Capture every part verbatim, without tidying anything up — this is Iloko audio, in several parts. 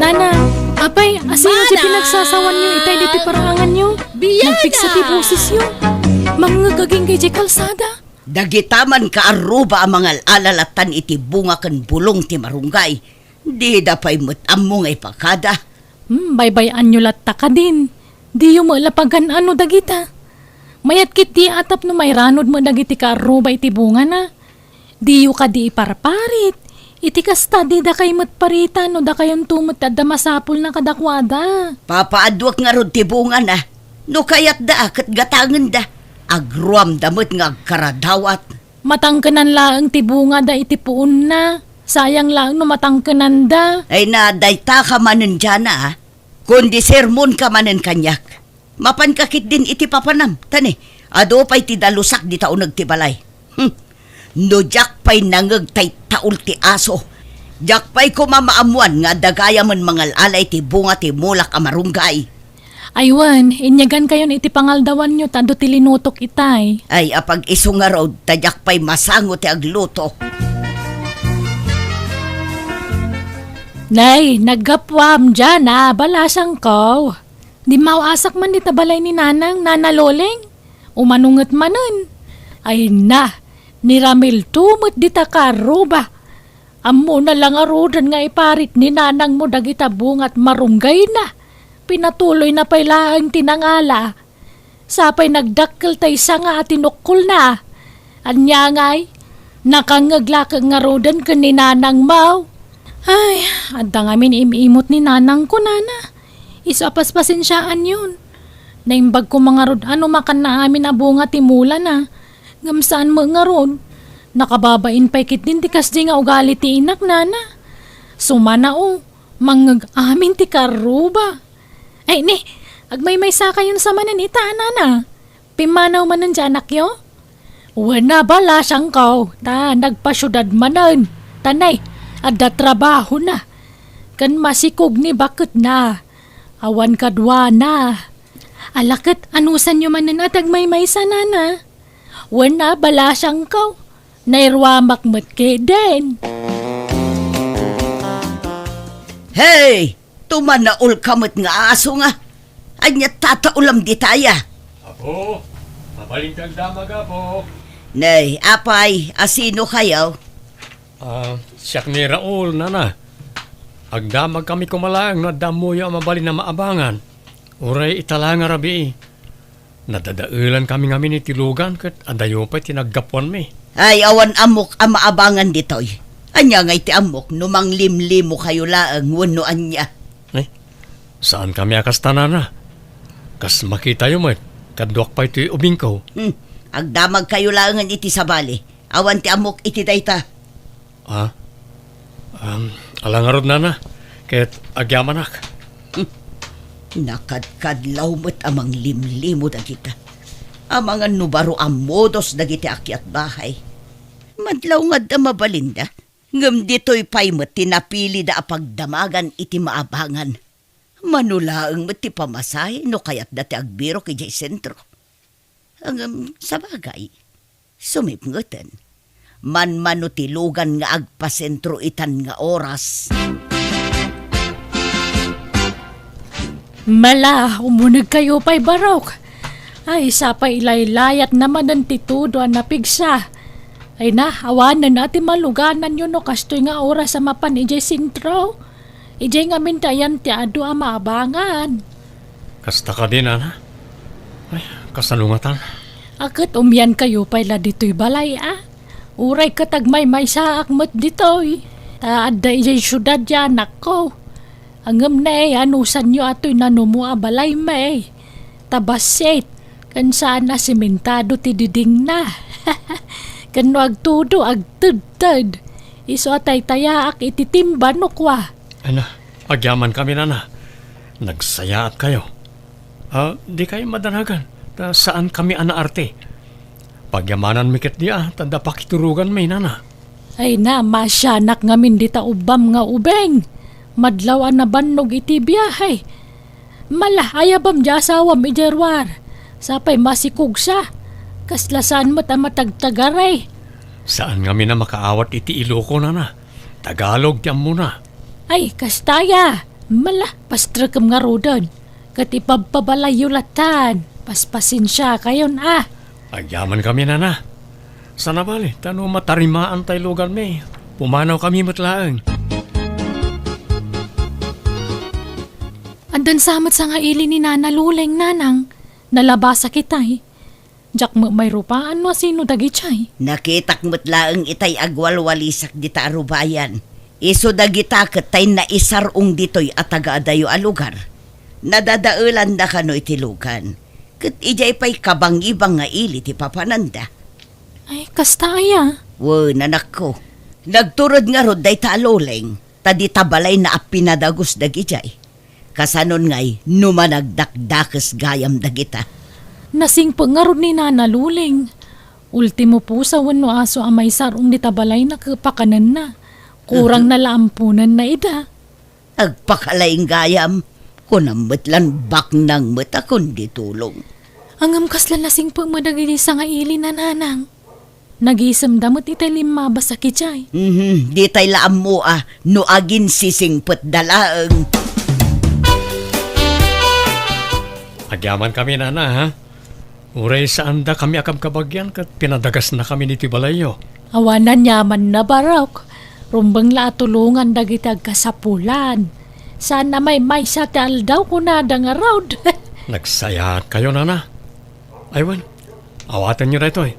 Nanang, apay, asino ti Manang! Pinagsasawanyo itay ditoy paraanganyo? Biana! Nagpigsa ti bosesyo. Mangngeg agingga idiay kalsada. Dagita man kaarruba a mangal-ala lattan iti bunga ken bulong ti marunggay. Dida pay met ammo nga ipakada. Hmm, baybay-anyo latta kadin. Diyo met la pagan-ano dagita. Mayat ketdi a tapno mairanod met dagiti kaarruba iti bungana. Diyo kadi iparparit. Iti kasta, didakay met paritan no dakayonto met ti adda masapulna kadakuada. Papaaduek ngarud ti bungana. No kayatda, ket gatangenda. Agruamda met nga agkaradawat. Matangkenan laeng ti bungada iti puonna. Sayang laeng no matangkenanda. Ay na, dayta ka manen diana, a. Kundi sermon ka manen kaniak. Mapanka ketdin iti papanam, ta ne, adu pay ti dalusak dita uneg ti balay. Hmm. No diak pay nangngeg tay taul ti aso, diak pay koma maammuan nga adda gayamen mangal-ala iti bunga ti mulak a marunggay. Ay wen, inyagankayon iti pangaldawanyo ta adu ti linutok itay. Ay, apag-isu ngarud, ta diak pay masango ti agluto. Nay, naggapuam diana, balasangko. Dimmaw-asak man dita balay ni Nanang, Nana Loleng. Umano nget manen? Ay na, ni Ramil to met dita kaarruba. Ammona la ngaruden nga iparit ni nanangmo dagita bunga ti marunggayna. Pinatuloyna pay laeng ti nangala. Sa pay nagdakkel tay sanga a tinukkolna. Ania ngay, nakangngeg la keng ngaruden ken ni nanangmo. Ay, adda ngamin im-imot ni nanangko, nana. Isu a paspasensiaanyon. Naimbag koma ngarud a no makanna amin a bunga ti mulana. Ngem saan met ngarud. Nakababain pay ketdin ti kasdi nga ugali ti inak, nana. Sumana, o, mangngeg amin ti kaarruba. Ay, ni, agmaymaysakayon sa manen ita, nana. Pimmanaw manen ti anakyo? Wen a, balasangko, ta nagpasiudad manen. Ta ne, adda trabahona. Ken masikog ni baketna. Awan kaduana. Ala ket, anusanyo manen a ti agmaymaysa, nana? Wen a, balasangko. Nairuamak met ketdin. Hey! Tumanaol ka met nga aso nga. Ania tataulam ditaya? Apo, mabalin kang damag, Apo. Nay, apay, asino kayo? Ah, siak ni Raul, nana. Agdamag kami koma laeng no adda ammoyo a mabalin a maabangan. Uray ita la nga rabii. Nadadaelan kami ngamin iti lugan ket adayo pay ti naggapuanmi. Ay, awan ammok a maabangan ditoy. Ania ngay ti ammok no manglimlimo kayo laeng wenno ania? Eh, saan kami a kasta, nana. Kas makitayo met, kaduak pay toy ubingko. Hmm, agdamag kayo laengen iti sabali. Awan ti ammok iti dayta. Ah? Um, ala ngarud, nana, ket agyamanak. Hmm. Nakadkadlaw met a manglimlimo dagita. Amangan no baro a modos dagiti akyat bahay. Madlaw nga adda mabalinda, ngem ditoy pay met ti napilida a pagdamagan iti maabangan. Mano laeng met ti pamasahe no kayatda ti agbirok idiay sentro. Ngem, sabagay, sumipngeten. Manmano ti lugan nga agpasentro itan nga oras. Mala, umunegkayo pay barok. Ay, sapay ilaylayat na manen ti tudo a napigsa. Ay na, awanen a ti malugananyo no kastoy nga oras a mapan idiay sentro. Idiay ngamin ti ayan ti adu a maabangan. Kasta kadi, nana? Ay, kasano ngatan? A ket umiankayo pay la ditoy balay, a? Uray ket agmaymaysaak met ditoy. Ta adda idiay siudad ti anakko. Ngem ne, anusanyo a toy nanumo a balay met. Ta bassit, ken saan a simentado ti didingna. Ken no agtudo, agtedted. Isu a taytayaak iti timba no kua. Ana, agyamankami, nana. Nagsayaatkami. Ah, dikay madanagan, ta saankami a naarte. Pagyamananmi ketdi a, ta adda pakituroganmi, nana. Ay na, masianak ngamin dita ubbam nga ubing. Madlaw a nabannog iti biahe. Mala, ayabam ti asawam idiay ruar. Sapay masikogsa. Kasla saan met a matagtagari. Saan ngamin a makaawat iti Iloko, nana. Tagalog ti ammona. Ay, kasta ya. Mala, pastrekem ngaruden. Ket ipabpabalayyo latan. Paspasensiakayon a. Agyaman kami, nana. Saan a bale, ta no matarimaan tay lugarmi, pumanaw kami met laeng. Addan sa met sangaili ni Nana Luleng, nanang. Nalabasak itay. Diak met mairupaan no asino dagitay. Nakitak met laeng itay agwalwalisak dita a rubayan. Isu dagita ket tay naisar-ong ditoy a tagaadayo a lugar. Nadadaelanda kano iti lugan. Ket idiay pay kabangibang nga ili ti papananda. Ay, kasta aya? Wen, anakko. Nagtured ngarud dayta a Luleng, ta dita balayna a pinadagus dagidiay. Kasanon ngay no managdakdakes gayam dagita? Nasingpet ngarud ni Nana Luleng. Ultimo pusa wenno aso a maisar-ong dita balayna ket pakanenna. Kurangna la amponenna ida. Agpakalaing gayam, kunam met lan baknang met a kundi tulong. Ngem kasla nasingpet met dagiti sangaili, nanang. Nagisemda met itay limmabas a kidiay. Mhm, ditay la ammo a no aginsisingpetda laeng. Agyaman kami, nana, ha? Uray saanda kami a kabkabagian ket pinadagasna kami ditoy balayyo. Awan aniamanna, Barok. Rumbeng la a tulongan dagiti agkasapulan. Saan a maymaysa ti aldaw, kunada ngarud. Nagsayaat kayo, nana. Ay wen, awatenyo daytoy.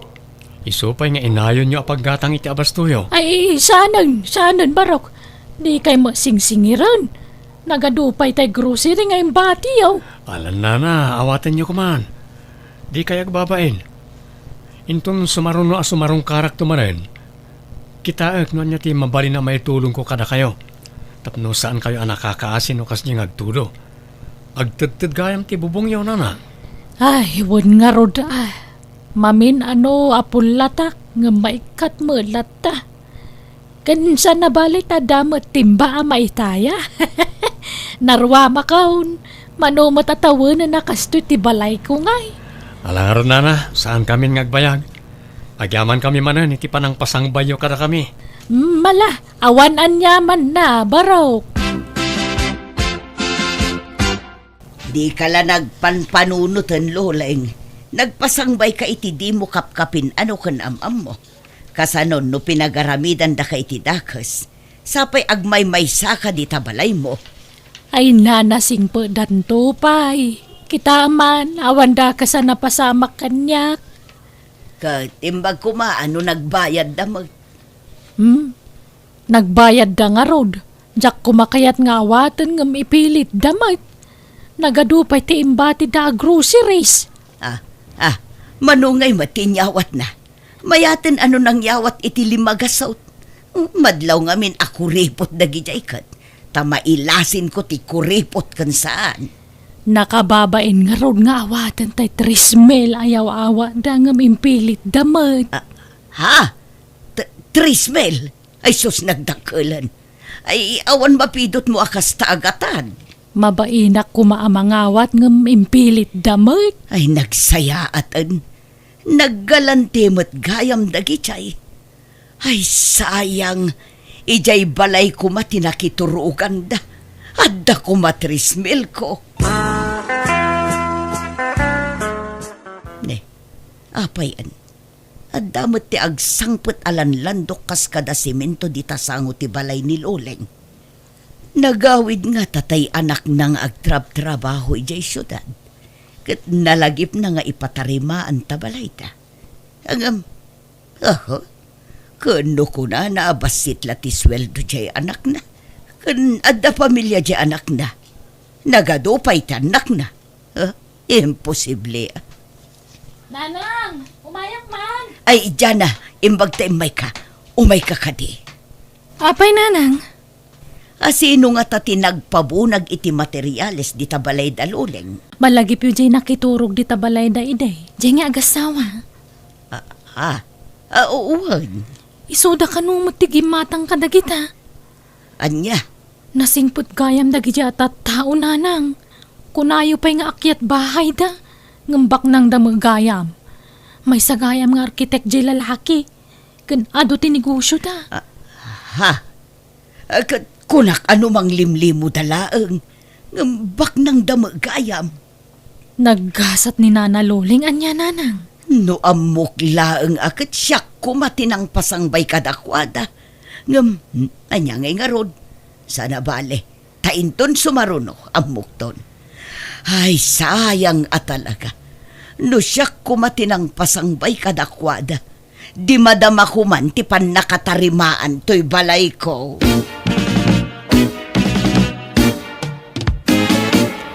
Isu pay nga inayonyo a paggatang iti abastoyo. Ay, saanen, saanen, Barok. Dikay met singsingiren. Nagadu pay tay grocery nga imbatiyo. Alan, nana, awatenyo koman. Dikay agbabain. Inton sumaruno a sumarungkarakto manen, kitaek no ania ti mabalin a maitulongko kadakayo. Tapno saankayo a nakakaasi no kasdiay nga agtudo. Agtedted gayam ti bubongyo, nana. Ay, wen ngarud a. Mamin-ano a pullatak, ngem maikkat met latta. Ken saan a bale ta adda met timba a maitaya. Naruamakon, mano met a tawenenna kastoy ti balayko ngay. Ala ngarud, nana, saankamin nga agbayag. Agyaman kami manen iti panangpasangbayyo kadakami. Mala, awan aniamanna, Barok. Dika la nagpanpanunoten, Luleng. Nagpasangbayka iti dimo kapkapin-ano ken am-ammo. Kasanon no pinagaramidandaka iti dakes, sapay agmaymaysaka dita balaymo. Ay, nana, singpetdanto pay. Kita man, awan dakes a napasamak kaniak. Ket imbag koma a no nagbayadda met. Hmm? Nagbayadda ngarud. Diak koma kayat nga awaten ngem ipilitda met. Nagadu pay ti imbatida a groceries. Ah, ah, mano ngay met ti inyawatna? Mayaten a no nangyawat iti lima gasut. Madlaw ngamin a kuripot dagidiay ket ta mailasinko ti kuripot ken saan. Nakababain ngarud nga awaten tay tres mil a yaw-awatda ngem impilitda met. Ah, ha? T-, tres mil? Ay sus, nagdakkelen. Ay, awan mapidutmo a kasta a gatad. Mabainak koma a mangawat ngem impilitda met. Ay, nagsayaaten. Naggalanti met gayam dagidiay. Ay, sayang. Idiay balay koma ti nakituroganda. Adda koma tres mil ko. Ne, apay en. Adda met ti agsangpet a lanlandok kas kada semento dita sango ti balay ni Loleng. Nagawid ngata tay anakna nga agtrabtrabaho idiay siudad, ket nalagipna nga ipatarimaan ta balayda. Ngem, aha, ken no kunana a bassit la ti sueldo diay anakna, ken adda familia diay anakna, nagadu pay ti annakna. Ah, imposible. Nanang, umayak man. Ay, Diana, imbag ta immayka. Umayka kadi. Apay, Nanang? A, sino ngata ti nagpabunag iti materiales dita balayda, Loleng? Malagipyo diay nakiturog dita balayda idi. Diay nga agasawa. Ah, ah, ah, wen. Isuda kano met ti gimmatang kadagita? Ania? Nasingpet gayam dagiti a tattao, Nanang. Kunayo pay nga akyat bahayda, ngem baknangda met gayam. Maysa gayam nga arkitek diay lalaki, ken adu ti negosioda. Ah, ha? Ah, ket Kunak a no manglimlimuda laeng, ngem baknangda met gayam. Naggasat ni Nana Loleng ania, Nanang? No ammok laeng a ket siak koma ti nangpasangbay kadakuada. Ngem, ania ngay ngarud? Saan a bale, ta inton sumaruno, ammokton. Ay, sayang a talaga. No siak koma ti nangpasangbay kadakuada, di madamako man ti pannakatarimaan toy balayko.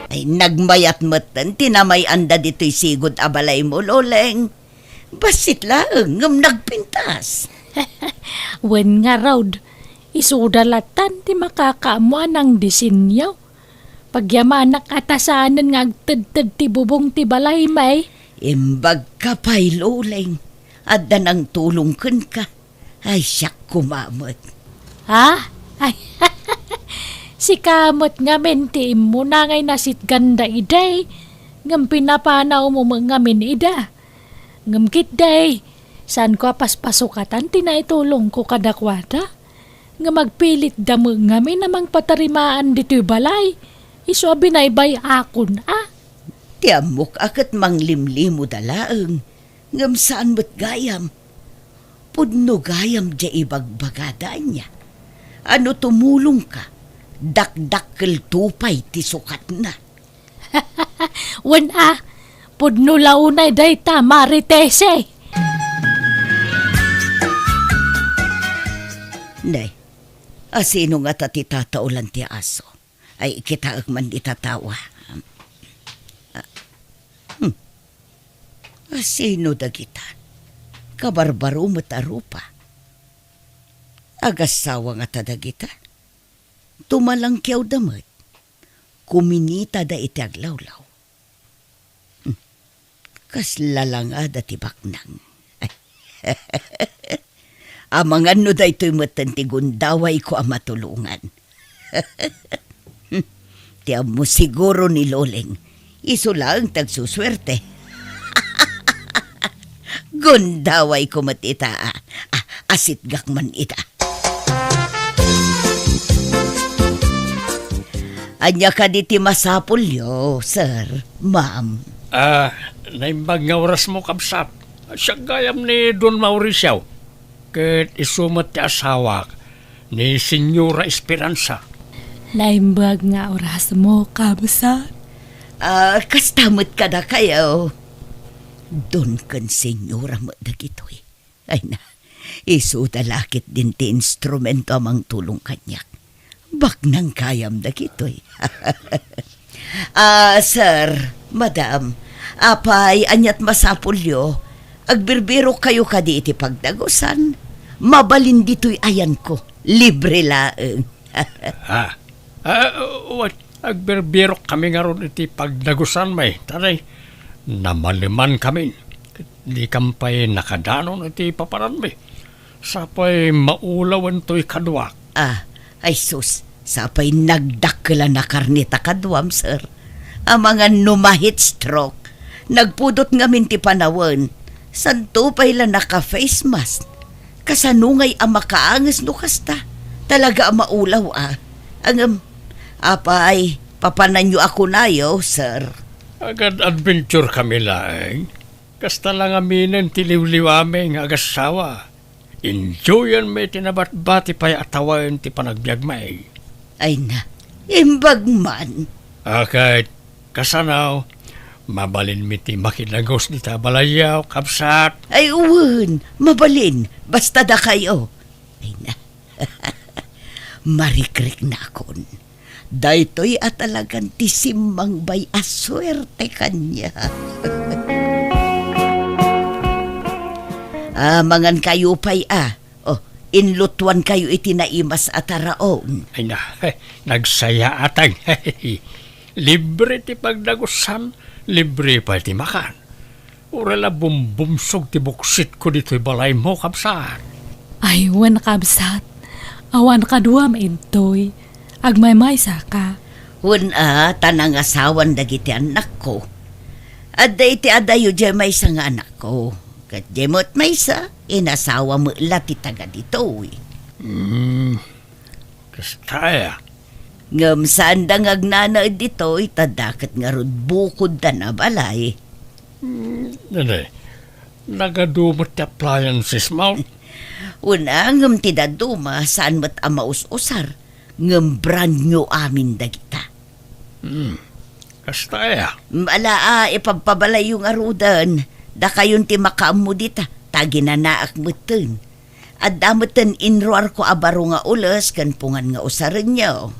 Ay, nagmayat metten ti namay-anda ditoy sigud a balaymo, Loleng. Bassit laeng ngem nagpintas. Wen ngarud, isuda latan ti makakaammo a nangdisenyo. Pagyamanak a ta saanen nga agtedted ti bubong ti balaymi. Imbagka pay, Loleng. Adda nangtulong kenka. Ay, siak koma met. Ha? Ay, sika met ngamin ti immuna ngay nasitganda idi, ngem pinapanawmo met ngamin ida. Ngem ketdi, saanko a paspasukatan ti naitulongko kadakuada. Ngem agpilitda met ngamin a mangpatarimaan ditoy balay, isu a binaybay-akon a. Ti ammok a ket manglimlimuda laeng, ngem saan met gayam. Pudno gayam diay ibagbagada ania. A no tumulongka, dakdakkelto pay ti sukatna. Wen a, pudno la unay dayta, Maritese. Nay, asino ngata ti tataolan ti aso? Ay, kitaek man dita tawa. Ah, hmm. Asino dagita? Kabarbaro met a rupa. Agassawa ngata dagita? Tumalangkiawda met. Kuminitada iti aglawlaw. Hmm. Kasla langada ti baknang. Amangan no daytoy metten ti gundawayko a matulongan. Ti ammo siguro ni Loleng, isu laeng ti agsusuerte. Gundawayko met ita, a, a, asitgak man ita. Ania kadi ti masapulyo, sir, ma'am? Ah, naimbag nga orasmo, kabsat. Siak gayam ni Don Mauricio, ket isu met ti asawak, ni Señora Esperanza. Naimbag nga orasmo, kabsat. Ah, kasta met kadakayo. Don ken Señora met dagitoy. Ay na, isuda la ketdin ti instrumento a mangtulong kaniak. Baknang gayam dagitoy. Ah, sir, madam, apay, ania't masapulyo? Agbirbirokkayo kadi iti pagdagusan? Mabalin ditoy ayanko. Libre laeng. Ah, ah, wen, agbirbirok kami ngarud iti pagdagusanmi, tanay, namaleman kami. Dikam pay nakadanon iti papananmi. Sapay maulawen toy kaduak. Ah, ay sus, sapay nagdakkel a nakarne ta kaduam, sir. Amangan no ma-heat stroke. Nagpudot ngamin ti panawen. Santo pay la naka-face mask. Kasano ngay a makaanges no kasta? Talaga a maulaw a. Ngem, apay, papananyo a kunayo, sir. Agad-adventure kami laeng. Kasta la ngaminen ti liwliwami nga agassawa. Enjoyanmi ti nabatbati pay a tawen ti panagbiagmi. Ay na, imbag man. A ket, kasano, mabalinmi ti makidagus dita balayyo, kabsat? Ay wen, mabalin, basta dakayo. Ay na, marikriknakon. Daytoy a talagan ti simmangbay a suerte kaniak. Ah, mangankayo pay a. Oh, inlutuankayo iti naimas a taraon. Ay na, nagsayaatag. Libre ti pagdagusan, libre pay ti makan. Uray la bumbumsog ti buksitko ditoy balaymo, kabsat. Ay, wen, kabsat. Awan kaduam intoy. Agmaymaysa ka. Wen a, ta nangasawan dagiti annakko. Adda iti adayo diay maysa nga anakko. Ket diay met maysa, inasawa met la ti taga ditoy. Hmm. Kasta aya? Ngem saanda nga agnanaed ditoy, ta daket ngarud bukodda a balay. Hmm, nene, nagadu met ti appliances mo? Wen a, ngem ti dadduma, saan met a maus-usar, ngem brand new amin dagita. Hmm, kasta aya? Ala a, ipabpabalayyo ngaruden, dakayon ti makaammo dita, ta aginanaak metten. Adda metten inruarko a baro nga ules ken pungan nga usarenyo.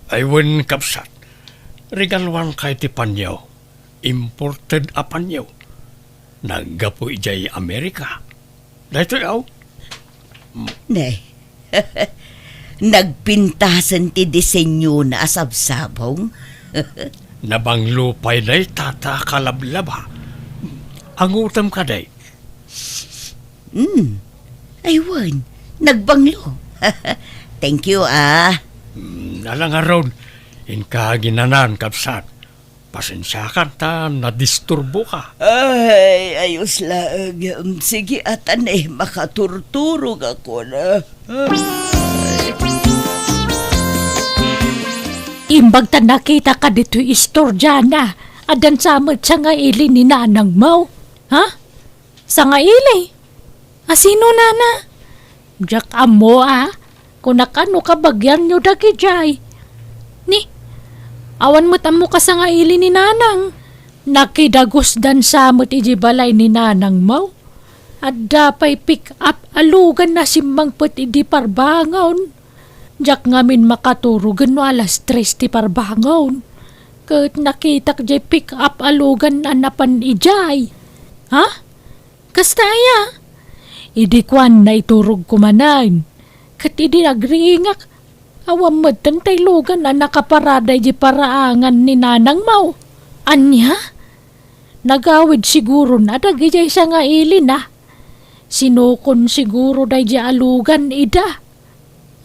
Ay wen, kabsat, regaluanka iti panyo. Imported a panyo. Naggapu idiay Amerika. Daytoy, aw. Ne. Nagpintasen ti disenyona a sabsabong. Nabanglo pay dayta ta kalablaba. Angutem kadi? Hmm. Ay, wen, nagbanglo. Thank you, ah. Hmm, ala ngarud, inka aginanan, kabsat. Pasensiakan ta nadisturboka. Ay, ayos laeng. Sige, atan, eh, makaturturogakon. Imbag ta nakitak ditoy istoriana, addan sa met sangaili ni nanangmo. Ha? Sangaili? Asino, nana? Diak ammo, a. Kunak, no kabagianyo dagidiay. Ni, awan met ammo kasangaili ni nanang. Nakidagusdan sa met idiay balay ni nanangmo. Adda pay pick-up a lugan a simmangpet idi parbangon. Diak ngamin makaturogen no alas tres ti parbangon. Ket nakitak diay pick-up a lugan a napan idiay. Ha? Kasta aya? Idi kuan, naiturogko manen. Ket idi agriingak, awan metten tay lugan a nakaparada idiay paraangan ni nanangmo. Ania? Nagawid siguron a dagidiay sangailina. Sinukon siguro daydiay a lugan ida.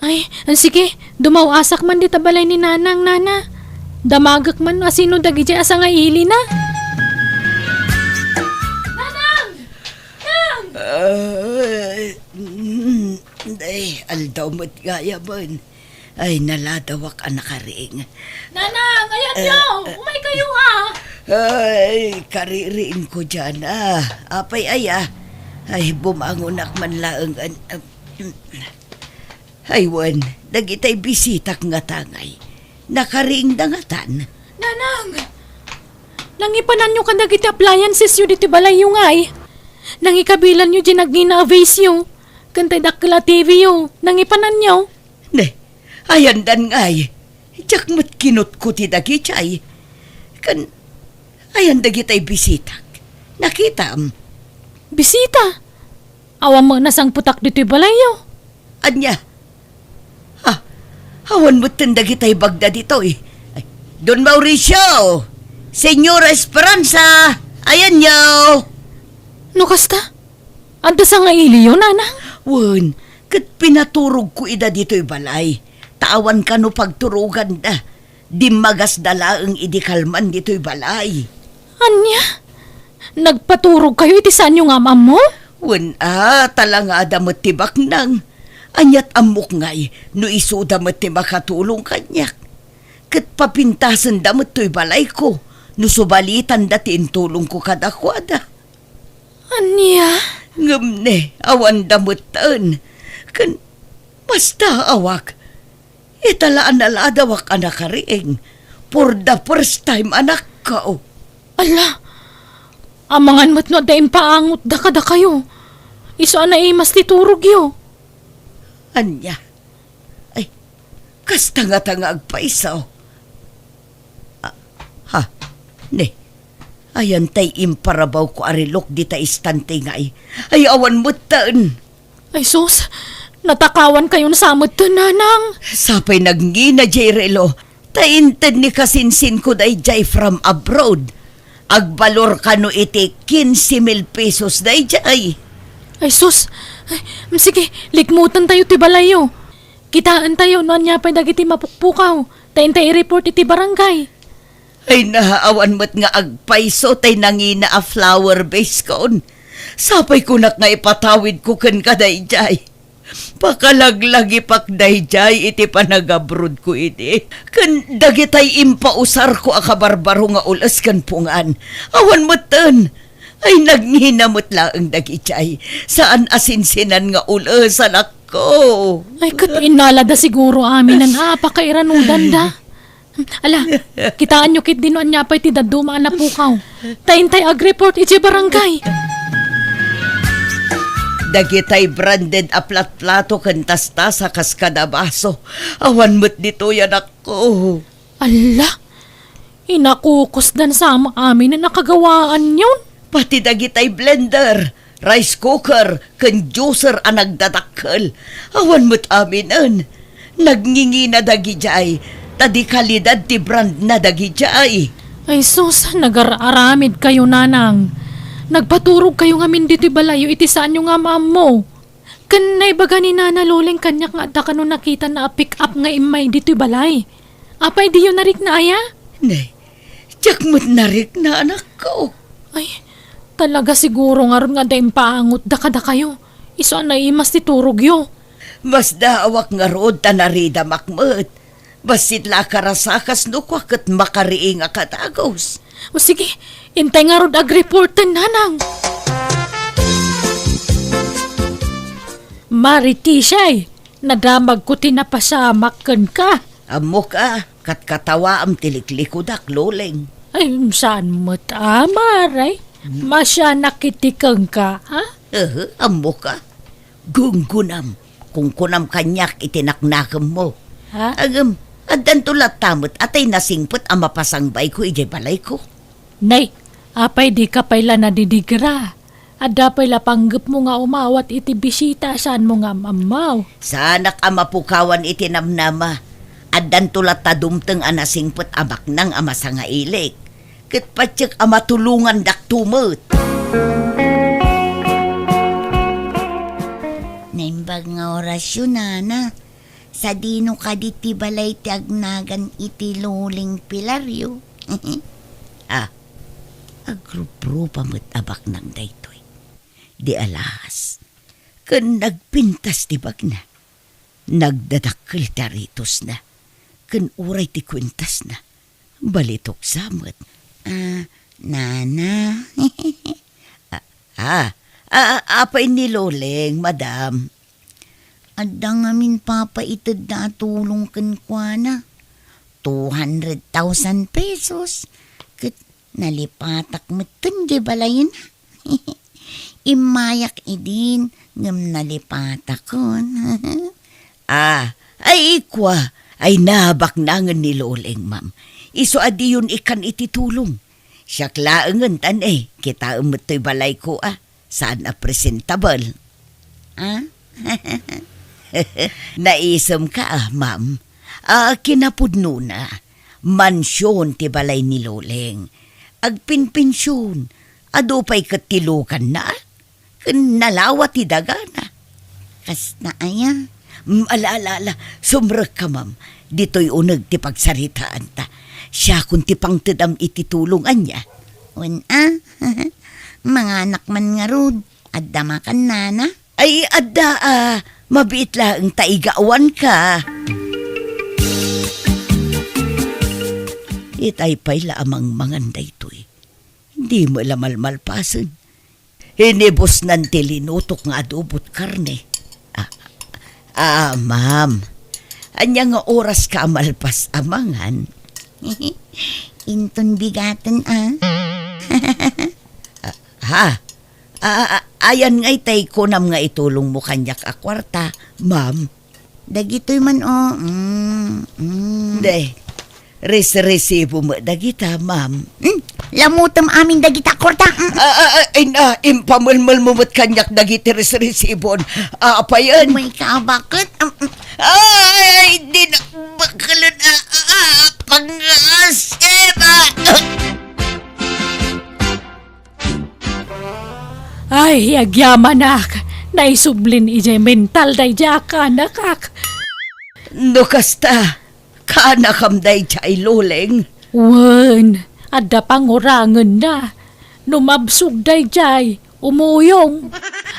Ay, sige, dumaw-asak man dita balay ni nanang, nana. Damagek man no asino dagidiay a sangailina. Nanang! Nang! Ay, mm, ay, aldaw met gayamen. Ay, naladawak a nakariing. Nanang, ayanyo! Eh, eh. Umaykayo, a! Ay, kaririingko diay, a. Apay aya? Ay, bumangonak man laeng, an-, ah, mm. Ay, wen, dagitay bisitak ngata ngay. Nakariingda ngatan. Nanang! Nangipananyo kadagiti appliancesyo ditoy balayyo ngay. Nangikabilanyo diay nagngina a vaseyo. Ken tay dakkel a T V yo. Nangipananyo. Ne, ayandan ngay. Diak met kinutko ti dagidiay. Ken, ayan dagitay bisitak. Nakitam? Bisita? Awan met nasangpetak ditoy balayyo. Ania? Ah, awan metten dagitay bagda ditoy. Ay, Don Mauricio! Señora Esperanza! Ayanyo! No kasta? Adda sangailiyo, nanang? Wen, ket pinaturogko ida ditoy balay. Ta awan kano pagturoganda. Dimmagasda laeng idi kalman ditoy balay. Ania? Nagpaturogkayo iti saanyo nga am-ammo? Wen a, talangada met ti baknang. Aniat ammok ngay no isuda met ti makatulong kaniak. Ket papintasenda met toy balayko no subalitanda ti intulongko kadakuada. Ania? Ngem ne, awanda metten. Ken mastaawak. Ita la a naladawak a nakariing. For the first time a nakkaw. Ala! Amangan met no adda impaangotda kadakayo. Isu a naimas ti turogyo. Ania? Ay, kasta ngata nga agpayso. Ah, ha? Ne, ayan tay imparabawko a relok dita istante ngay. Ay, awan metten. Ay sus, natakawankayon sa metten, nanang. Sapay nagngina diay relo, ta inted ni kasinsinko daydiay from abroad. Agbalor kano iti quince mil pesos daydiay. Ay sus, ay, mm, sige, likmutentayo ti balayyo. Kitaentayo no ania pay dagiti mapukpukaw, ta intay i-report iti barangay. Ay, naawan met nga agpayso tay nangina a flower vase kon. Sapay kunak nga ipatawidko kenka daydiay. Pakalaglagipak daydiay iti panagabrodko idi ken dagitay impausarko a kabarbaro nga ul-es ken pungan. Awan metten. Ay, nagngina met laeng dagidiay. Saan a sinsinan nga ul-es, anakko. Ay, ket innalada siguro aminen a pakairanudanda. Ala, kitaenyo ketdi no ania pay ti dadduma a napukaw. Ta intay agreport idiay barangay. Dagitay branded a platplato ken tastasa kas kada baso. Awan met ditoy, anakko. Ala, inakukusdan sa am-, aminen a kagawaanyon. Pati dagitay blender, rice cooker, ken juicer a nagdadakkel. Awan met aminen. Nagngingina dagidiay, ta di kalidad ti brandna dagidiay. Ay sus, nagar-aramidkayo, nanang. Nagpaturogkayo ngamin ditoy balayyo iti saanyo nga am-ammo. Ken naibaga ni Nana Loleng kaniak nga adda kano nakitana a pick-up nga immay ditoy balay. Apay diyo narikna aya? Nay, diak met narikna, anakko. Ay, talaga siguro ngarud nga adda impaangotda kadakayo. Isu a naimas ti turogyo. Masdaawak ngarud ta naridamak met. Bassit la a karasakas no kua ket makariing a kadagus. O sige, intay ngarud agreporten, nanang. Mari Tisay, nadamagko ti napasamak kenka. Ammok a, katkatawaam ti liklikudak, Loleng. Ay, saan met a, Mare? Masianak iti kenka, ha? Ehe, ammok a. Gunggunam, kunkunam kaniak iti naknakemmo. Ha? Ngem, addanto latta met a tay nasingpet a mapasangbayko idiay balayko. Nay, apay dika pay la nadidigra? Adda pay la panggepmo nga umawat iti bisita a saanmo nga am-ammaw. Saanak a mapukawan iti namnama. Addanto latta dumteng a nasingpet a baknang a masangailik. Ket patiek a matulongandakto met. Naimbag nga orasyo, nana. Sadino kadi ti balay ti agnagan iti Loleng Pilario? Ah, agruprupa met a baknang daytoy. Di alas, ken nagpintas ti bagna. Nagdadakkel ti aritosna, ken uray ti kuentasna, balitok sa met. Ah, nana. Ah, ah, ah, apay ni Loleng, madam? Adda ngamin papaitedda a tulong kenkuana. Two hundred thousand pesos. Ket nalipatak metten di balayna. Immayak idin, ngem nalipatakon. Ah, ay kua, ay nabaknangen ni Loleng, ma'am. Isu a diyon ikkan iti tulong. Siak laengen, tan, eh, kitaem met toy balayko, ah. Saan a presentable. Ah? Naisemka, ah, ma'am. Ah, kinapudnona, mansion ti balay ni Loleng. Agpinpension, adu pay ket ti lukanna, ah. Ken nalawa ti dagana. Kasta aya? Mm, ala, ala, ala. Sumrekka, ma'am. Ditoy uneg ti pagsaritaanta. Siakon ti pangtedam iti tulong, ania? Wen a. Manganak man ngarud. Adda makan, nana? Ay, adda a. Mabiit laeng ta igawanka. Itay pay la a mangmangan daytoy. Di met la malmalpasen. Inibusnan ti linutok nga adobot karne. Ah, ah, ma'am. Ania nga oras ka a malpas a mangan? Inton bigaten, ah. Ah, ha? Ah, ah, ah, ayan ngay tay kunam nga itulongmo kaniak a kuarta, ma'am. Dagitoy man, oh. Mm, mm. Deh, res-resibo met dagita, ma'am. Hmm? Lamutem amin dagita, kuarta. Mm. Ah, ah, ah, ay na, impamelmelmo met kaniak dagiti res-resibon. Ah, apayen? May kabaket? Mm, mm. Ay, di na bakelen, ah, ah, ah, pangas, eh, ba? Ay, agyamanak, naisublin idiay mental daydiay a kaanakak. No kasta, kaanakam daydiay, Loleng? Wen, adda pangurangenna. No mabsog daydiay, umuyong,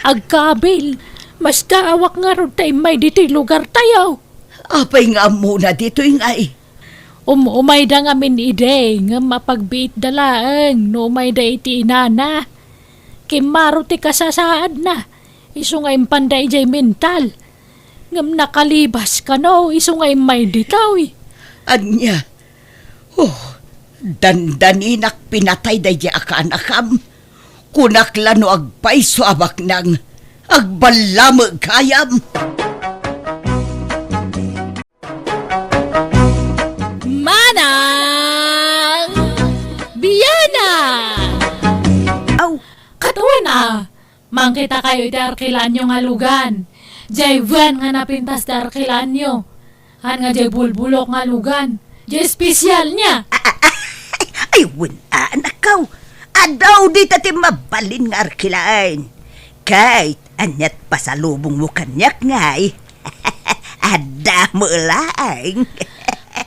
agkabil, Mastaawak ngarud ta immay ditoy lugartayo. Apay nga ammona ditoy ngay? Um-, umayda ngamin idi, ngem apagbiitda laeng no umayda iti inana. Kimmaro ti kasasaadna, isu nga impanda idiay mental. Ngem nakalibas kano, isu nga immay ditoy. Ania? Oh, dandaninak pinatay daydiay a kaanakam. Kunak la no agpayso a baknang, agballamek gayam. Manang Biana! Aw! Katuan a, mangkitakayo iti arkilanyo nga lugan. Jay wen nga napintas ti arkilanyo. Han nga jay bulbulok nga lugan. Jay espesyal niya. Ay, wen, anakkaw. Adu dita ti mabalin nga arkilan. Kay, aniat pasalubongmo kaniak ngay? Adda met laeng.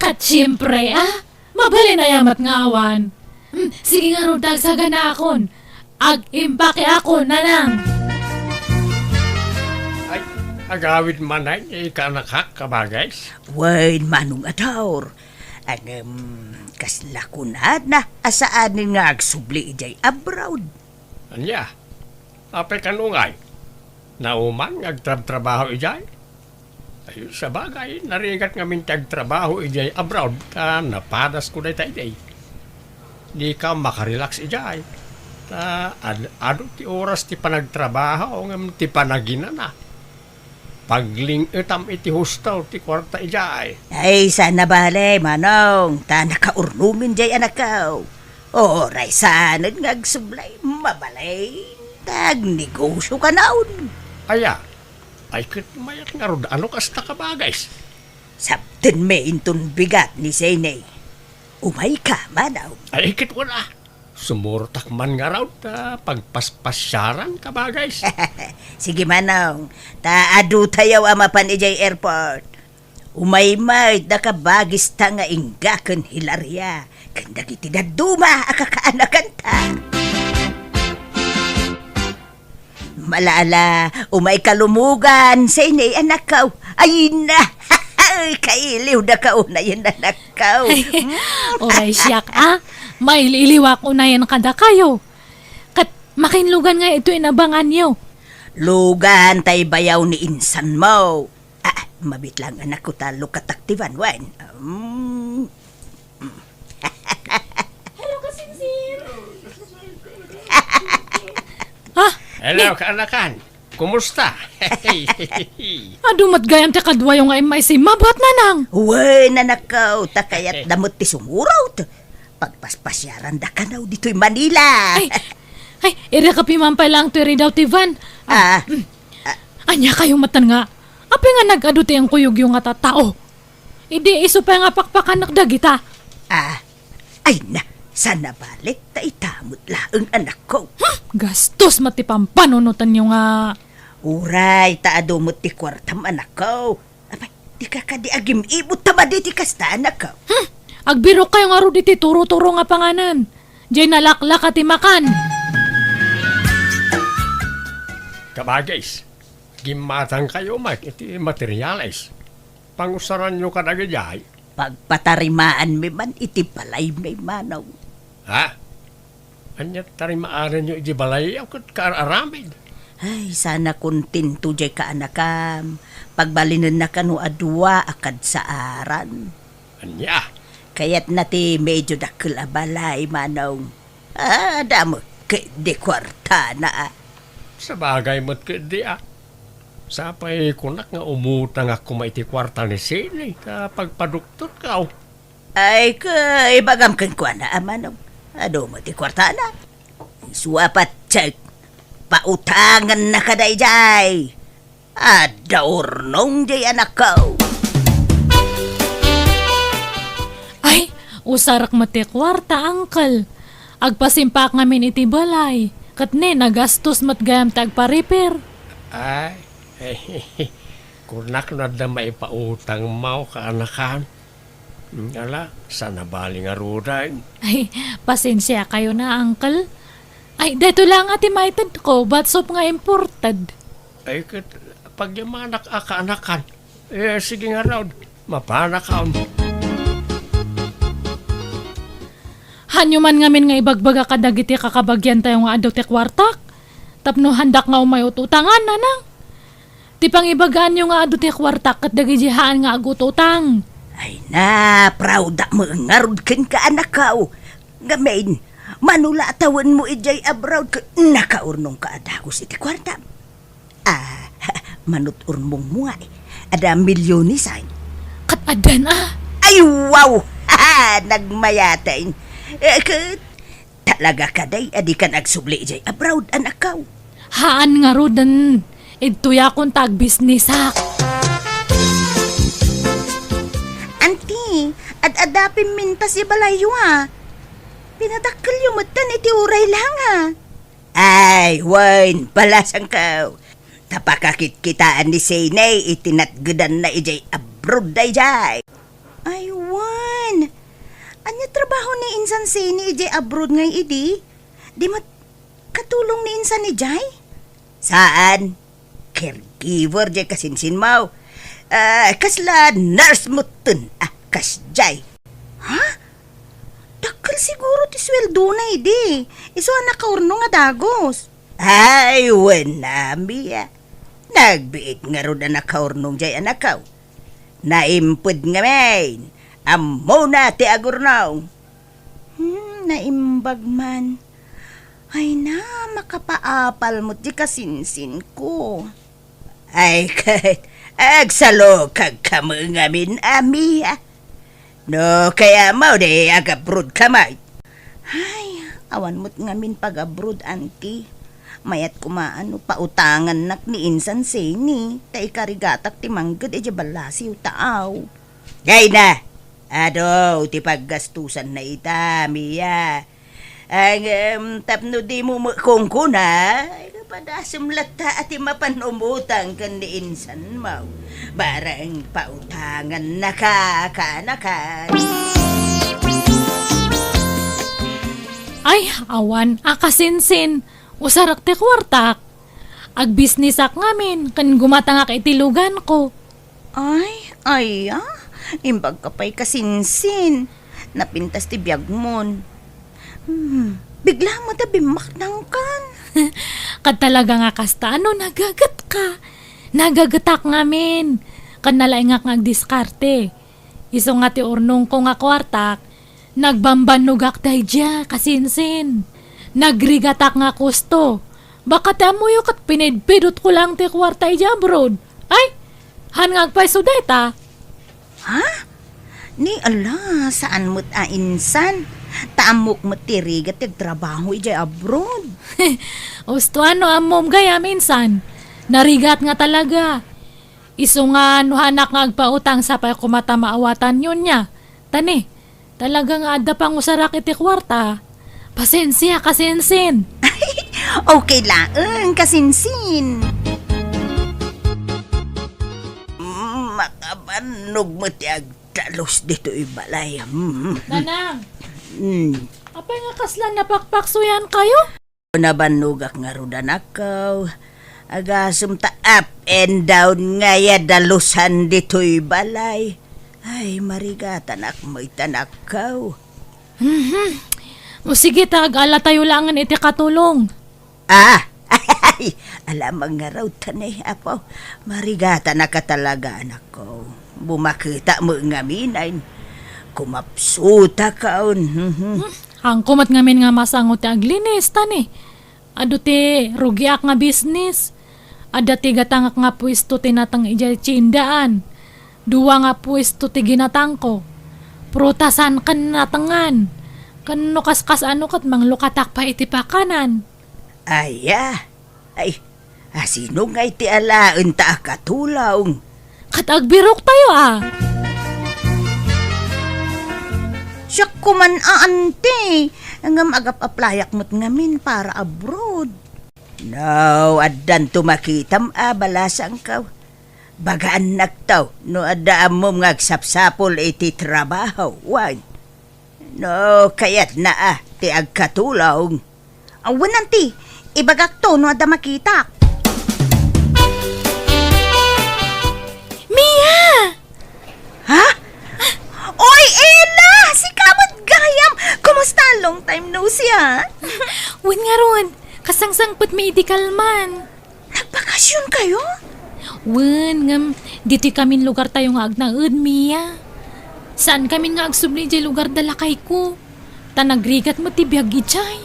Ket siempre, a. Mabalin aya met nga awan. Hmm, sige ngarud ta agsaganaakon. Ag-impake ako, nanang. Ay, agawid manen, ikanak, kabagis? Wen, Manong Adaur. Ngem, kasla kunana a saanen nga agsubli idiay abroad. Ania? Apay kano ngay? Nauman nga agtrabtrabaho idiay? Ay, sabagay, narigat ngamin ti agtrabaho idiay abroad, ta napadasko dayta idi. Dika makarelax idiay. Ta ad-, adu ti oras ti panagtrabaho ngem ti panaginana. Pagling-etam iti hostel ti kuarta idiay. Ay, saan a bale, Manong, ta nakaurnomen diay anakkaw. Uray saanen nga agsublay, mabalin ta agnegosio kanaon. Aya, ay ket mayat ngarud a no kasta, kabagis? Sabtenmi inton bigat ni Sene. Umayka, Manong. Ay ket wen a. Sumurotak man ngarud ta pagpaspasiaran, kabagis. Sige, Manong, ta adutayo a mapan idiay airport. Umay met da kabagista nga ingga ken Hilaria, ken dagiti dadduma a kakaanakanta. Malala, umayka lumugan, Sene, anakkaw. Ay na, kailiwdaka unayen, anakkaw. Ay, uray siak, a. Mailiwak unayen kadakayo. Ket makin lugan nga itoy inabanganyo. Lugan tay bayaw ni insanmo. Ah, mabit lang, anakko, ta lukatak ti van, wen. Mm. Hello, kasinsin. Ha? Hello, kaanakan. Kumusta? Adu met gayam ti kaduayo nga immay simmabuat, nanang. Wen, anakko, ta kayatda met ti sumurot. Pagpaspasiaranda kanaw ditoy Manila. Ay, ay, ireka piman pay laeng toy ridaw ti van. Ah, Ah, mm. Ah. Ania kayo metten nga? Apay nga nag-adu ti inkuyogyo nga tattao? Idi isu pay nga pakpakanak dagita. Ah, ay na, saan a bale, ta ita met laeng, anakko. Hmm, gastos met ti pampanunotenyo nga. Uray, ta adu met ti kuartam, anakko. Apay, dika kadi agim-ibot ta madi ti kasta, anakko. Hmm, agbirok kayo ngarud iti turo-turo nga panganan. Jay nalaklaka ti makan. Kabagis, gimmatangkayo met iti materiales. Pangusaranyo kadagijay? Pagpatarimaanmi man iti balaymi, Manong. Ha? Ania ti tarimaanenyo iti balayyo ket kaar-aramid? Ay, saan a kontento jay kaanakam. Pagbalinenna kano a dua a kadsaaran. Ania? Kayatna ti medyo dakkel a balay, Manong. Ah, adda met ketdi kuartana, a. Sabagay met ketdi, a. Sapay kunak nga umutangak koma iti kuarta ni Sene ta pagpadoktorkaw. Ay, ka, ibagam kenkuana, a, Manong. Adu met ti kuartana. Isu a patse, pautangennaka daydiay. Adda urnong diay anakko. Ay, usarek met ti kuarta, uncle. Agpasimpak ngamin iti balay. Ket ne, nagastos met gayam ti agpa-repair. Ay, kunak no adda maipautangmo, kaanakan. Ala, saan a bale ngaruden. Ay, pasensiakayo na, uncle. Ay, daytoy la nga ti maitedko, batsop nga imported. Ay, ket, Pagyamanak a kaanakan. Eh, sige ngarud, mapanakon. Hanyo man ngamin nga ibagbaga kadagiti kakabagiantayo nga adu ti kuartak, tapno handak nga umay ut-utangan, nanang. Ti pangibagaanyo nga adu ti kuartak ket dagiti haan nga agututang. Ay na, proud-ak met ngarud kenka, anakko. Ngamin, mano la a tawenmo idiay abroad ket nakaurnongka a dagus iti kuartam. Ah, mano ti urnongmo ngay? Adda milyones, ay? Ket addan, a. Ay, wow! Nagmayaten. Eh, ket talaga kadi a dikan agsubli idiay abroad, anakko? Haan ngaruden. Idtoyakon ta agbisnisak. Anti, ad-adda pimmintas ibalayyo, a. Pinadakkelyo metten iti uray la nga. Ay, wen, balasangko. Ta pakakitkitaan ni Seni iti natgedanna idiay abroad daydiay. Ay, wen. Ania trabaho ni insan Seni idiay abroad ngay idi? Di met katulong ni insan idiay? Saan? Caregiver diay kasinsinmo. Ah, kasla nurse metten a kasdiay. Ha? Dakkel siguro ti sueldona idi. Isu a nakaurnong a dagus. Ay, wen, Ami, a. Nagbiit ngarud a nakaurnong diay, anakko. Naimped ngamin. Ammona ti agurnong. Hmm, naimbag man. Ay na, makapaapal met diay kasinsinko. Ay, ket agsalukagka met ngamin, Ami, a. No kayatmo, di agabroadka met. Ay, awan met ngamin pag-abroad, anti. Mayat koma no pautangannak ni insan Seni, ta ikarigatak ti mangged idiay ballasiw ta aw. Ay na, adu ti paggastusanna ita, Ami, a. Ngem tapno dimo met kunkuna, ay, padasem latta a ti mapan umutang ken ni insanmo. Bareng pautangannaka, kaanakan. Ay, awan a kasinsin. Usarek ti kuartak. Agbisnisak ngamin ken gumatangak iti luganko. Ay, aya, imbagka pay kasinsin. Napintas ti biagmon. Hmm, bigla met a bimmaknangkan. Ket talaga nga kasta, ano, nagagetka? Nagagetak ngamin. Ket nalaingak nga agdiskarte. Isu nga ti urnongko nga kuartak, nagbambannogak daydiay, kasinsin. Nagrigatak nga kusto. Baka ti ammoyo ket pinidpidotko lang ti kuarta idiay abroad. Ay, haan nga agpayso dayta. Ha? Ni ala, saan met a insan. Ta ammok met ti rigat ti agtrabaho idiay abroad. Usto, ano ammom gayam, insan? Narigat nga talaga. Isu nga no haanak nga agpautang, sapay koma ta maawatanyo nia. Ta ni, talaga nga adda pangusarak iti kuarta. Pasensia, kasinsin. Okay laeng, kasinsin. Mm, makabannog met ti agdalus ditoy balay. Mm. Nanang, mm, apay nga kasla napakpaksuyankayo? Nabannogak ngarud, anakko. Agasem ta up and down ngay a dalusan ditoy balay. Ay, marigatanak met, anakko. Mhm. O sige ta, ag-alatayo laengen iti katulong. Ah! Ay, alamang ngarud ta ni, Apo. Marigatanak a talaga, anakko. Bumaketa met ngamin, ay, kumapsutakon. Mhm. Hmm, haanko met ngamin nga masango ti aglinis, ta ni, adu ti rugiak nga bisnis. Adda ti gatangak nga puesto ti nateng idiay tiendaan. Dua nga puesto ti ginatangko. Prutasan ken natengan. Ken no kaskas-ano ket manglukatak pay iti pakanan. Aya, ay, asino ngay ti alaenta a katulong? Ket agbiroktayo a. Siak koman a, anti. Ngem agap-aplayak met ngamin para abroad. No, addanto makitam a balasangko. Bagaannakto no adda ammom nga agsapsapul iti trabaho, wen. No, kayatna a ti agkatulong. Awan, anti, ibagakto no adda makitak. Long time no see, ah. Wen ngarud, kasangsangpetmi idi kalman. Nagbakasionkayo? Wen, ngem ditoy kamin lugartayo nga agnaed, Mia. Saankamin nga agsubli idiay lugar da lakayko. Ta nagrigat met ti biag idiay.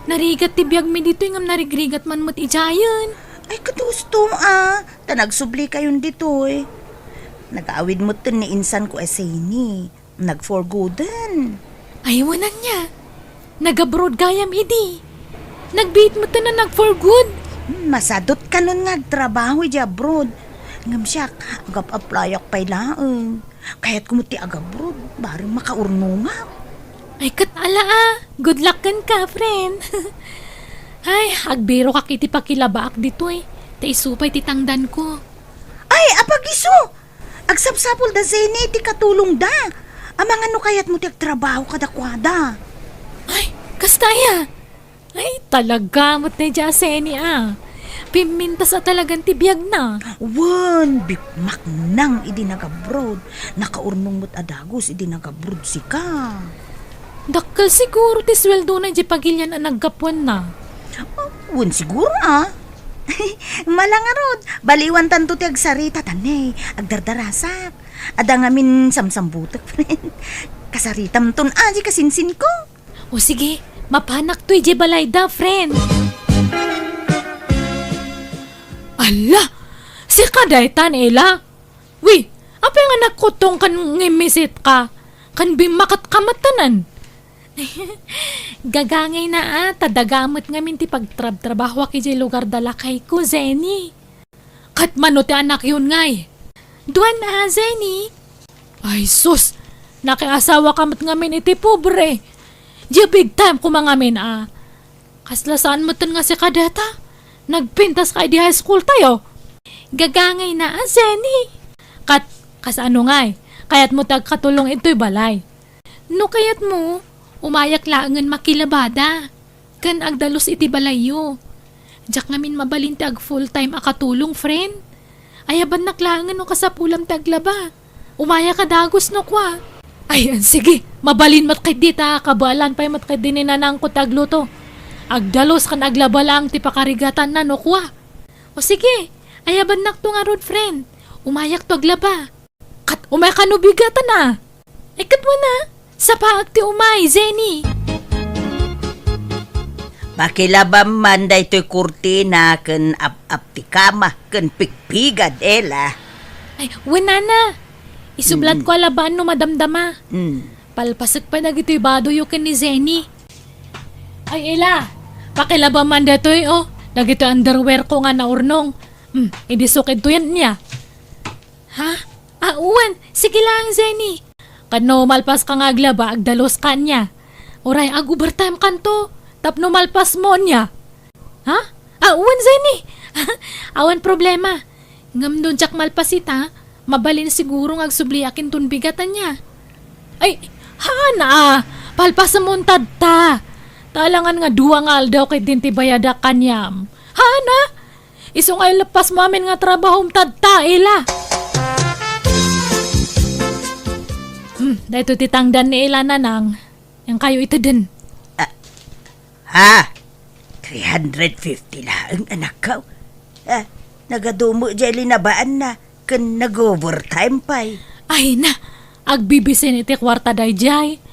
Narigat ti biagmi ditoy ngem narigrigat man met idiayen. Ay, ket husto, ah. Ta nagsublikayon ditoy. Nag-aawid metten ni insanko a Zeni. Nag-for gooden. Ay, wen ania. Nag-abroad gayam idi. Nagbiit metten a nag-for good. Hmm, masadot kanon nga agtrabaho idiay abroad. Ngem siak, agap-applyak pay laeng. Kayatko met ti agabroad, bareng makaurnongak. Ay, ket ala, ah. Good luck kenka, friend. Ay, agbirokak iti pakilabaak ditoy. Ta isu pay ti tangdanko. Ay, apag-isu! Agsapsapul da Zeni ti katulongda. Amangan no kayatmo ti agtrabaho kadakuada. Ay, kasta aya? Ay, talaga met daydiay a Zeni, ah. Pimmintas a talagan ti biagna. Wen, bikmaknang idi nagabroad. Nakaurnong met a dagus idi nagabroad sika. Dakkel siguro ti sueldona idiay pagilian a naggapuanna. Wen siguro, ah. Mala ngarud, baliwantanto ti agsarita, ta ne, agdardarasak. Adda ngamin samsambutek, friend. Kasaritamton, ah, di kasinsinko. O sige, mapanakto idiay balayda, friend. Ala! Sika daytan, Ela? Wi, apay nga nagkutong ken ngimmisit ka? Ken bimmaket ka met tanan. Gagangayna a, ta daga met ngamin ti pagtrabtrabahoak idiay lugar da lakayko, Zeni. Ket mano ti anakyon ngay? Duan a, Zeni. Ay sus, nakiasawa ka met ngamin iti pobre. Diay big time koma ngamin a. Kasla saan metten nga sika dayta? Nagpintas ka idi high school tayo. Gagangayna a, Zeni. Ket, kasano ngay? Kayatmo ti agkatulong itoy balay? No kayatmo, umayak laengen makilabada. Ken agdalus iti balayyo. Diak ngamin mabalin ti ag full time a katulong, friend. Ayabannak laengen no kasapulam ti aglaba. Umayak a dagus no kua. Ay, sige, mabalin met ketdi ta kabaelan pay met ketdi ni nanangko ti agluto. Agdalus ken aglaba laeng ti pakarigatanna no kua. O sige, ayabannakto ngarud, friend. Umayakto aglaba. Ket umay kano bigatan a? Ay, ket wen a, sapaek ti umay, Zeni. Pakilabam man daytoy kurtina ken ap-ap ti kama ken pigpigad, Ela. Ay, wen nana. Isublatko a labaan no madamdama. Mm. Palpasek pay dagitoy badoyo ken ni Zeni. Ay, Ela, pakilabam man daytoy, oh. Dagitoy underwear ko nga naurnong. Hmm, idi sukid to yan niya. Ha? Ah, wen. Sige lang, Zeni. Ket no malpas ka nga aglaba, agdalus ka niya. Uray, ag-overtime kanto. Tapno malpas mo niya. Ha? Ah, wen, Zeni. Awan problema. Ngem no diak malpas ita, mabalin siguro nga agsubliak inton bigatan niya. Ay, haana a. Palpasem untad ta. Ta alangan nga dua nga aldaw ket din ti bayadak kaniam. Haana? Isu nga ilepas mo amin nga trabahom tadta, Ela. Hmm, daytoy ti tangdan ni Ela, Nanang. Yan kayo iteden. Ah, ha? Three hundred fifty laeng, anakko. Ah, nagadumo jay linabaanna, ken nag-overtime pay. Ay na, agbibisin iti kuarta dayjay.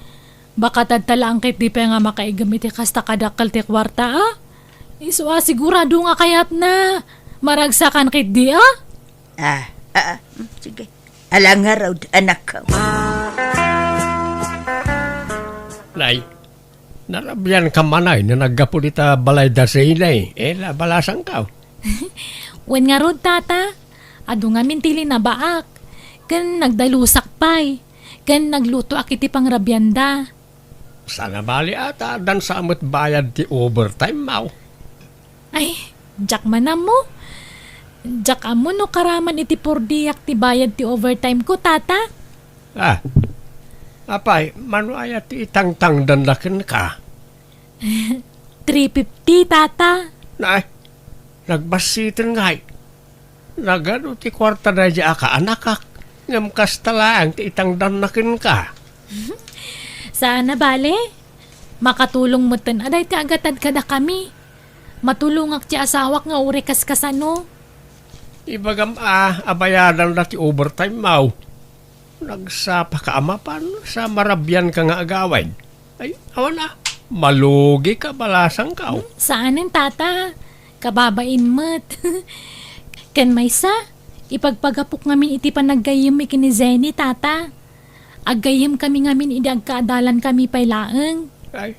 Baka tadta laeng ketdi pay nga makaigem iti kasta kadakkel ti kuarta, a? Isu a sigurado nga kayatna. Maragsakan ketdi, a? Ah, ah, ah, mm, sige. Ala ngarud, anakko. Nay, narabian ka manay no naggapu dita balay da Zeni, Ela, balasangko. Wen ngarud, Tata, adu ngamin ti linabaak, ken nagdalusak pay, ken naglutoak iti pangrabianda. Saan a bali a ta addan sa met bayad ti overtime mo. Ay, diak man ammo. Diak ammo no karaman iti pordiak ti bayad ti overtime ko, Tata. Ah, apay, mano aya ti itangtangdanna kenka? Three fifty, Tata. Nay, nagbassiten ngay. Nagadu ti kuarta daydi a kaanakak, ngem kasta laeng ti itangdanna kenka. Saan a bale? Makatulong metten a daytoy a gatad kadakami. Matulongak ti asawak nga uray kaskasano. Ibagam a, abayadanda ti overtime maw. Nagsapaka a mapan sa marabianka nga agawid. Ay, awan a, malugika balasangkaw. Hmm, saanen, tata. Kababain met. Ken maysa, ipagpagapok ngamin iti panaggayyemmi ken ni Jenny, tata. Aggayyemkami ngamin idi agkaadalankami pay laeng. Ay,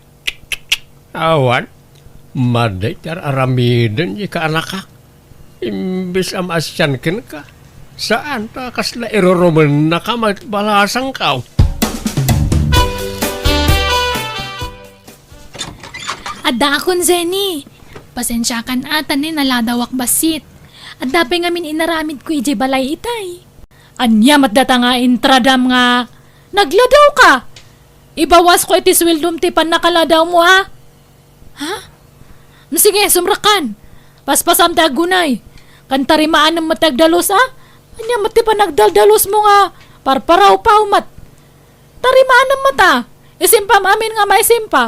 awan. Madi ti ar-aramiden ika, anakak. Imbes a maasian kenka, saan ta kasla irurumennaka met balasangkaw. Addaakon, Jenny. Pasensiakan a, ta ni naladawak bassit. Adda pay ngamin inaramidko idiay balay itay. Ania met data nga intradam nga nagladawka? Ibawasko iti sueldom ti pannakaladawmo a. Ha? Sige, sumrekkan. Paspasam ti agunay. Ken tarimaanem met ti agdalus a. Ania met ti panagdaldalosmo nga parparawpaw met? Tarimaanem met a. Isimpam amin nga maisimpa.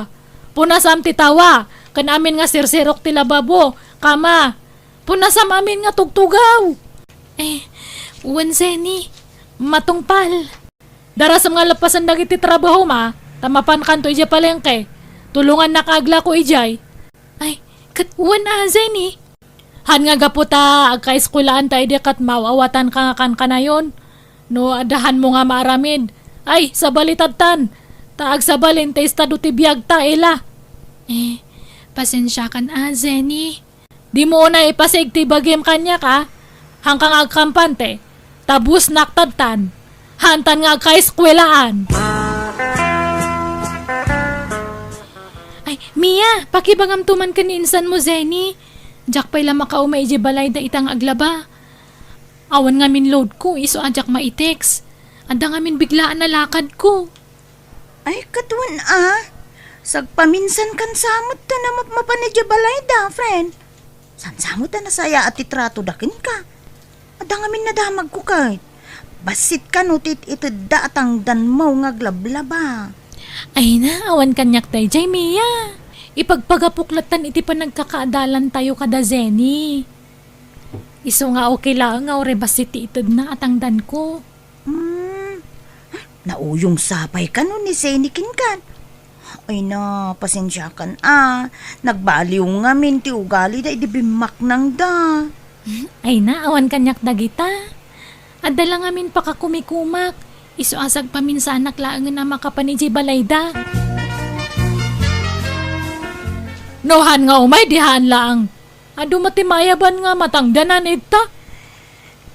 Punasam ti tawa. Ken amin nga sirsirok ti lababo, kama. Punasam amin nga tugtugaw. Eh, wen, Jenny. Matungpal. Darasem nga lappasen dagiti trabahom a, ta mapankanto idiay palengke. Tulongannak a aglako idiay. Ay, ket wen a, Jenny. Han nga gapu ta agkaeskuelaan ta idi ket maaw-awatanka nga kankanayon. No adda hanmo nga maaramid, ay, sabali tadtan. Ta agsabalin ti estado ti biagta, ila. Eh, pasensiakan a, Jenny. Dimo unay ipasig ti bagim kaniak a, hanka nga agkampante, ta busnak tadtan, hantan nga agkaeskuelaan. Ay, Mia, pakibagamto man ken ni insanmo, Jenny. Diak pay la makaumay idiay balayda ita nga aglaba. Awan ngamin loadko, isu a diak maitext. Adda ngamin biglaan a lakadko. Ay, ket wen a. Sagpaminsankan sa met ta namapmapan idiay balayda, friend. Saan sa met ta nasayaat ti tratoda kenka. Adda ngamin nadamagko ket. Bassit kano ti it-itedda a tangdanmo nga aglablaba. Ay na, awan kaniak daydiay, Mia. Ipagpagapok lattan iti panagkakaadalantayo kada Jenny. Isu nga okay laeng nga uray bassit ti itedna a tangdanko. Hmm. Nauyong sapay kano ni Jenny kenkan? Ay na, pasensiakan a. Nagbaliw ngamin ti ugalida idi bimmaknangda. Hmm? Ay na, awan kaniak dagita. Adda la ngamin pakakumikumak. Isu a sagpaminsanak laengen a makapan idiay balayda. No han nga umay, di han laeng. Adu met ti maayaban nga matangdanan ita.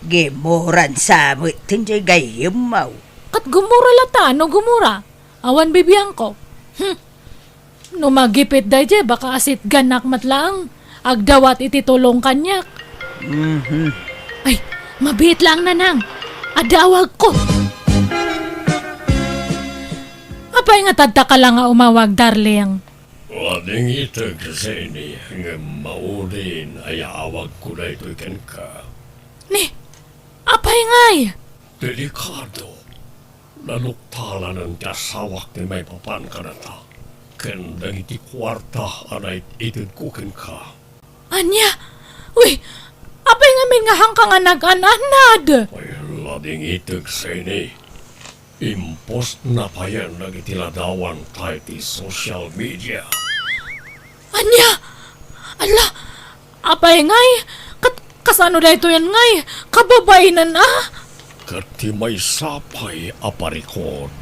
Gimuran sa met ti gayyemmo. Ket gumura lata, no gumura. Awan bibiangko. Hmm. No magipit daydiay, baka asitganak met laeng. Agdawat iti tulong kaniak. Mhm. Ay, mabiit laeng, Nanang. Adda awagko. Apay nga tadta ka la nga umawag, darling? Wading itek, Jenny, ngem maudin a yaawagko daytoy kenka. Ni, apay ngay? Delikado. Nanuktalanen ti asawak ti maipapan kadata ken dagiti kuarta a naititedko kenka. Ania? Uy, apay ngamin nga hanka nga nag-an-anad? Ay, lading itek, Jenny. Impostna payen dagiti ladawanta iti social media. Ania? Ala, apay ngay? Kat-, kasano daytoyen ngay? Kababainan a? Ket ti maysa pay a parikut,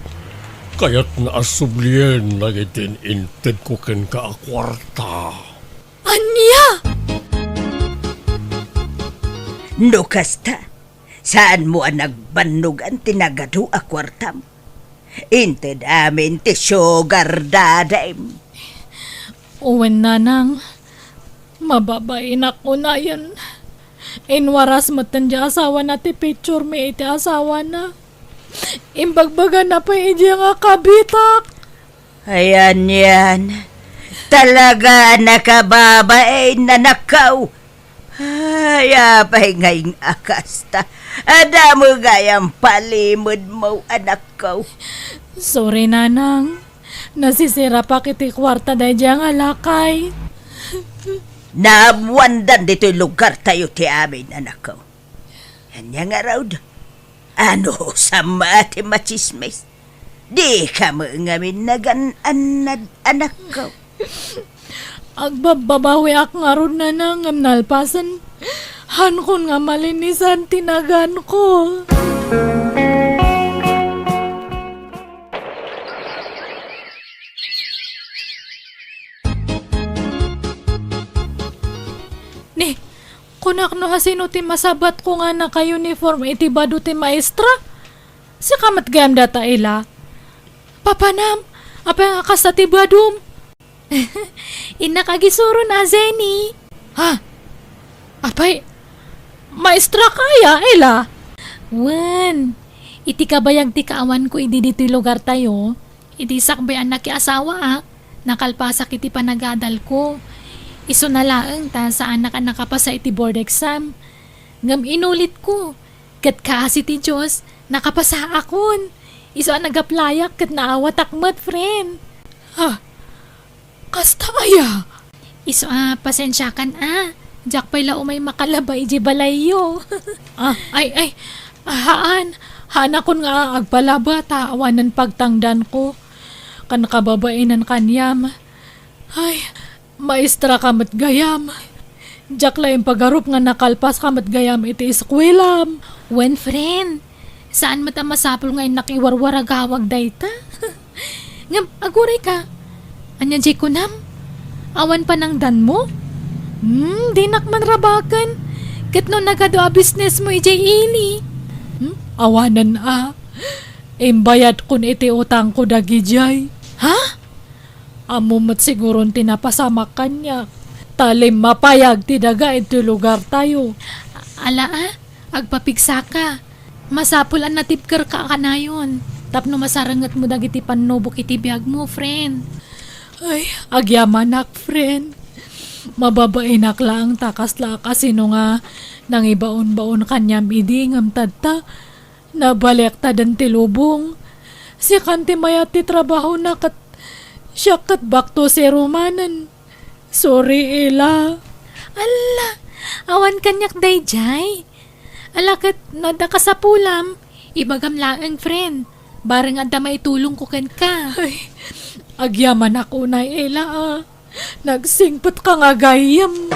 kayatna a sublien dagiti intedko kenka a kuarta. Ania? No kasta, saanmo a nagbannogan ti nagadu a kuartam? Inted amin ti sugar daddy-m. Wen, Nanang, mababainak unayen. Inwaras metten ti asawana ti picture mi iti asawana. Imbagbagana pay idiay nga kabitak. Ayan yan. Talaga a nakababain, anakko. Ay, apay ngay nga kasta? Adda met gayam palimedmo, anakko. Sorry, Nanang. Nasisirapak iti kuarta daydiay nga lakay. Naammoandan ditoy lugartayo ti amin, anakko. Ania ngarud? Ano, sama ti machismis? Dika met ngamin nagan-annad, anakko. Agbabbabawiak ngarud, nana, ngem nalpasen. Haankon nga malinisan ti naganko. Ni, kunak no hasino ti masabatko nga naka-uniform iti bado ti maestra? Sika met gayam dayta, Ela. Papanam, apay nga kasta ti badom? Innak agisuron a, Jenny. Ha? Apay, maestra ka aya, Ela? Wen, iti kabayag ti kaawanko idi ditoy lugartayo, iti sakbay a nakiasawaak, nakalpasak iti panagadalko. Isuna laeng ta saanak a nakapasa iti board exam. Ngem inulitko, ket kaasi ti Dios, nakapasaakon. Isu a nag-applyak ket naawatak met, friend. Ha? Kasta aya? Isu a pasensiakan a, diak pay la umay makalaba idiay balayyo. Ah, ay, ay, haan, haanakon nga agpalaba ta awanen pagtangdanko. Kan kababainen kaniam. Ay, maestra ka met gayam. Diak la impagarup nga nakalpas ka met gayam iti eskuelam. Wen, friend, saan met a masapul nga innak iwarwaragawag dayta. Ngem, aguray ka. Ania diay kunam? Awan panangdanmo? Hmm, dinak man rabaken. Ket no nagadu a businessmo idiay ili? Hmm, awanen a. Imbayadkon iti utangko dagidiay. Ha? Ammo met siguron ti napasamak kaniak. Ta limmapayag ti daga iti lugartayo. Ala a, agpapigsaka. Masapul a natibkerka a kanayon tapno masarengetmo dagiti pannubok iti biagmo, friend. Ay, agyamanak, friend. Mababainak laeng ta kasla a kasino nga nangibaonbaon kaniam idi ngem tatta, nabaliaktaden ti lubong. Sikan ti mayat ti trabahona ket siak ket back to zero manen. Sorry, Ela. Alla, awan kaniak daydiay. Ala ket no adda kasapulam, ibagam laeng, friend. Bareng adda maitulongko kenka. Ay, agyamanak unay, Ela, a. Nagsingpetka nga gayyem.